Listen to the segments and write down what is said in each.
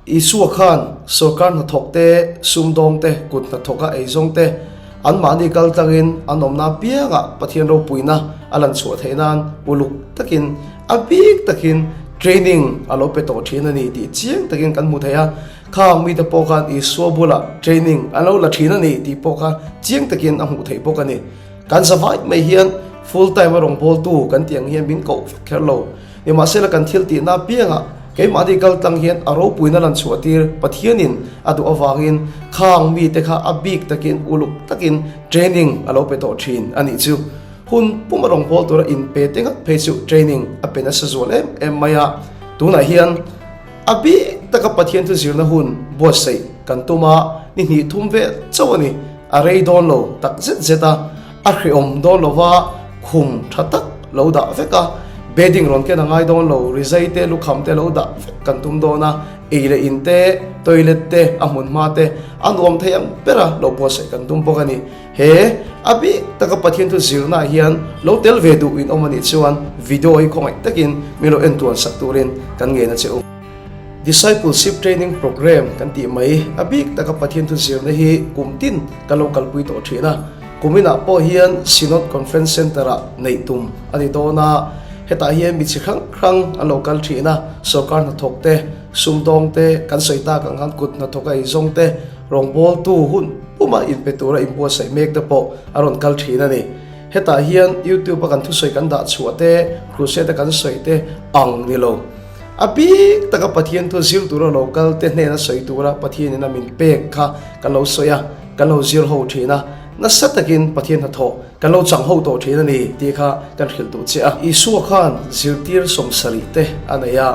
Isua khan sorkar hnathawk te, sumdawng te, kut hnathawka eizawng te, anmahni kal tlangin an awmna apiangah Pathian ropuina a lan chhuah theih nan uluk takin, a bik takin training a lo pe tawh thin a ni tih chiang takin kan hmu thei a. Khang mite pawh khan Isua bulah training an lo la thin a ni tih pawh kha chiang takin a hmuh theih bawk a ni. Kan zavai mai hian full time a rawngbawltu kan tih ang hian min koh vek kher lo. Nimahsela kan thil tihna apiangah keimahni kal tlang hian a ropuina lan chhuah tir Pathianin a duh avangin khang mite kha a bik takin uluk takin training a lo pe tawh thin a nih chu. Hun pum a rawngbâwl tura inpe te ngat phei chu training a pe nasa zual em em mai a. Tunah hian a bik taka Pathian thu zirna hun buatsaih kan tum a, ni hnih thum vel chauh a ni. A rei dawn lo tak zet zet a, a hrehawm dawn lo va, khum tha tak lo dah vek a, bedding rawn ken a ngai dawn lo, rizai te, lukham te lo dah vek kan tum dawn a, ei leh in te, toilet te, a hmun hma te a nuam thei ang bera lo buatsaih kan tum bawk a ni. He a bik taka Pathian thu zirnaah hian lo tel ve duh in awm a nih chuan video hi khawngaih takin min lo en tuan sak turin kan ngen a che u. Discipleship Training Program kan tih mai a bik taka Pathian thu zirna hi kum tin kan lo kalpui tawh thin a. Kum inah pawh hian Synod Conference Centre-ah neih tum a ni dawn a. Hetah hian mi chi hrang hrang an lo kal thin a, sorkar hnathawk te, sumdawng te, kan sawi tak ang khan kut hnathawk a eizawng te, rawngbawltu hun puma inpe tura inbuatsaih mek te pawh a rawn kal thin a ni. Hetah hian YouTube-a kan thusawi kan dah chhuah te, crusade-a kan sawi te ang ni lo. A bik taka Pathian thu zir tura lo kal te hnena sawi tura Pathianin a min pek kha kan lo sawi a, kan lo zir ho thin a, nasa takin Pathian hnathawh kan lo chang ho tawh thin a ni tih kha kan hrilh duh che a. Isua khan zirtir 70 te a nei a,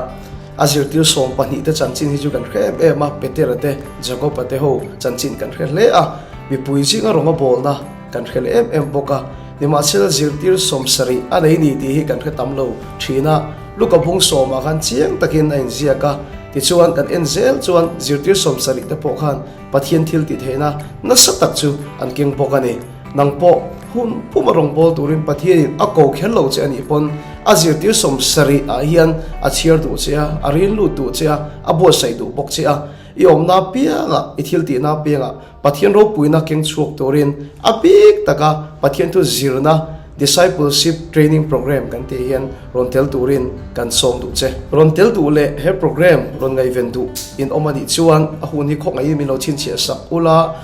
a zirtir 12 te chanchin hi chu kan hre em em a, Petera te, Jakoba te ho chanchin kan hre hle a, mipui zinga rawnga bawlna kan hre leh em em bawk a, nimahsela zirtir 70 a nei ni tih hi kan hre tam lo thin a. Luka bung sawmah khan chiang takin a inziak a, tichuan kan en zel chuan zirtir 70 te pawh khan Pathian thil tih theihna nasa tak chu an keng bawk a ni. Nang pawh hun puma rawngbâwl turin Pathianin a ko kher lo che a nih pawn a zirtir 70 ah hian a chhiar duh che a, a rin lut duh che a, a buatsaih duh bawk che a. I awmna apiangah, i thil tihna apiangah Pathian ropuina keng chhuak turin a bik taka Pathian thu zirna Discipleship Training Program kan tih hian rawn tel turin kan sawm duh che. Rawn tel duh leh he program rawn ngaihven duh in awm a nih chuan a hun hi khawngaihin min lo chhinchhiah sak ula,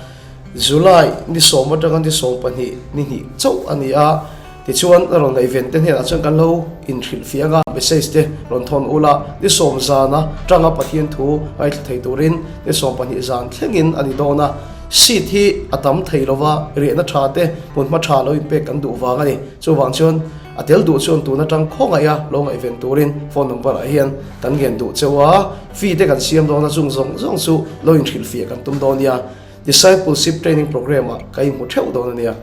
July ni sawm atanga ni 12 ni hnih chauh a ni a. Tichuan, a rawn ngaihven te hnenah chuan kan lo inhrilhfiah anga message te rawn thawn ula, ni sawm zana tanga Pathian thu ngaithla thei turin ni 12 zan thlengin a ni dawn a. Seat hi a tam thei lova, riahna tha te, hmunhma tha lo inpek kan duh vang a ni. Chuvang chuan a tel duh chuan tun atang khawngaiha lo ngaihven turin phone number ah hian kan ngen duh cheu a, fee te kan siam dawn a, chung zawng zawng chu lo inhrilhfiah kan tum dawn nia. Discipleship Training Program ah ka inhmu theuh dawn a nia.